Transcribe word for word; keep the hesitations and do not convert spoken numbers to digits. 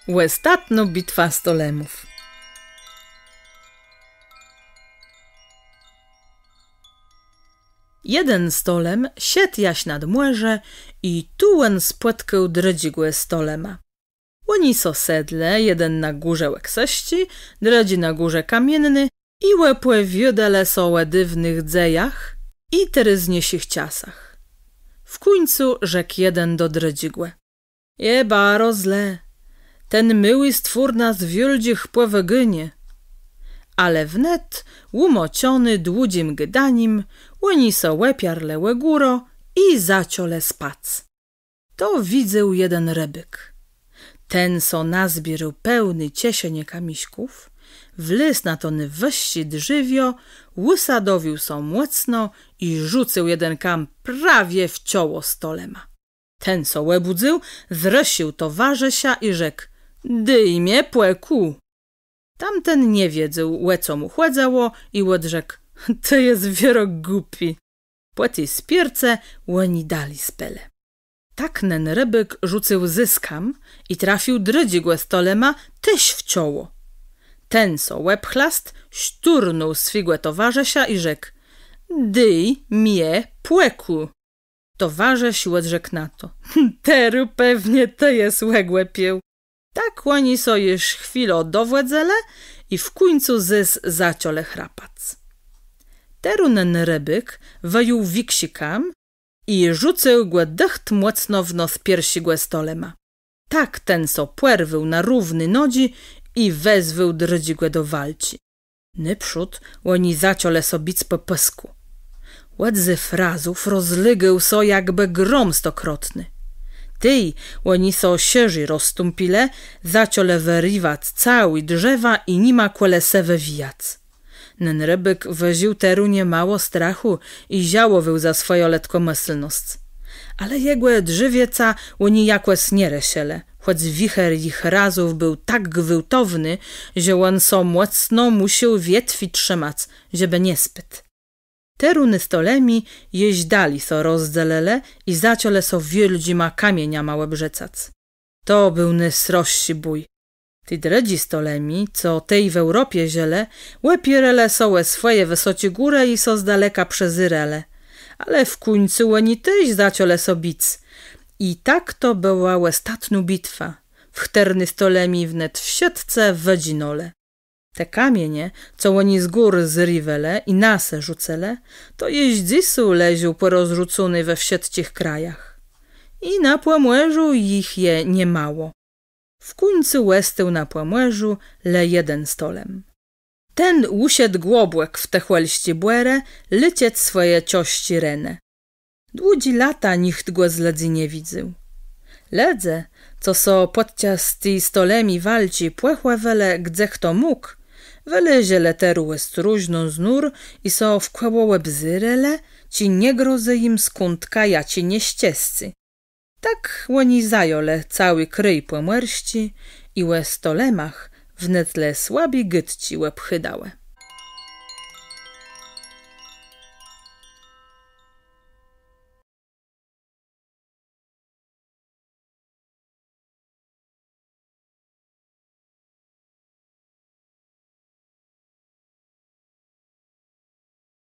Òstatnô bitwa stolemów. Jeden stolem szedł jaż nad mòrze i tu òn spòtkôł drëdżégò stolema. Òni so sedlë, jeden na górze Òksësczi, drëdżi na górze Kamiénny i òpòwiôdelë so ò dôwnëch dzejach i terôzniészich czasach. W kùńcu rzekł jeden do drëdżégò: Je baro zle. Ten môłi stwór nas wiôldżich pòwëgônie. Ale wnet, ùmãczony dłudżim gôdanim, òni so òpiarlë ò górã i zaczãlë spac. To widzôł jeden rëbôk. Ten so nazbiérôł pełné czeszenie kamiszków, wlôzł na to nôwëższé drzewiã, ùsadowił so mòcno i rzucył jeden kam prawie w czoło stolema. Ten so òbùdzył, zrësził towarzësza i rzekł: „Dôj mie pòkù!” Tamten nie wiedzôł, ò co mù chòdzało, i òdrzekł: „Të jes wierã głupi.” Pò ti spiérce òni dali spelë. Tak nen rëbôk rzucył zôs kam i trafił drëdżégò stolema téż w czoło. Ten so òbchlastł, sztórnął swégò towarzësza i rzekł: „Dôj mie pòkù!” Towarzësz òdrzekł na to: „Terô pewnie të jes ògłëpiôł.” Tak òni so jesz chwilã dowòdzëlë i w kùńcu zôs zaczãlë chrapac. Terô nen rëbôk wëjął wikszi kam i rzucył gò dëcht mòcno w nos pierszégò stolema. Tak ten so pòrwôł na równé nodżi i wezwôł drëdżégò do walczi. Nôprzód òni zaczãlë so bic pò pëskù. Òdzéw razów rozlégôł so jakbë grom stokrotny. Tej òni so szerzi rozstąpilë, zaczãlë wërëwac całé drzewa i nima kòle se wëwijac. Nen rëbôk wëżił terô niemało strachù i żałowôł za swòjã letkòmëslnosc. Ale jegò drzewiãca òni jakòs nie rëszëlë, chòc wicher jich razów béł tak gwôłtowny, że òn so mòcno mùszôł wietwi trzëmac, żebë nie spôdł. Terô ny stolemi jesz dali so rozdzelëlë i zaczãlë so wiôldżima kamieniama òbrzëcac. To béł nôsroższi bój. Ti drëdzy stolemi, co tej w Eùropie żëlë, òpiérelë so ò swòje wësoczé górë i so z daleka przezérelë. Ale w kùńcu òni téż zaczãlë so bic. I tak to bëła òstatnô bitwa, w chtërny stolemi wnet wszëtcë wëdżinãlë. Te kamienie, co òni z gór zriwelë i na se rzucëlë, to jesz dzysô leżą pòrozrzucóné we wszëtczich krajach. I na Pòmòrzu jich je niemało. W kùńcu òstôł na Pòmòrzu le jeden stolem. Ten ùszedł głãbòk w Tëchòlsczé bòrë, léczëc swòje czãżczé renë. Dłudżé lata nicht gò z lëdzy nie widzôł. Lëdze, co so pòdczas ti stolemi walczi pòchòwelë, gdze chto mógł, wëlezlë terô òstróżno z nór i so wkół òbzérelë, czë nie grozy jim skądka jaczé nieszczescé. Tak òni zajãlë całi krôj pòmòrsczi i ò stolemach wnet le słabé gôdczi òbchôdałë.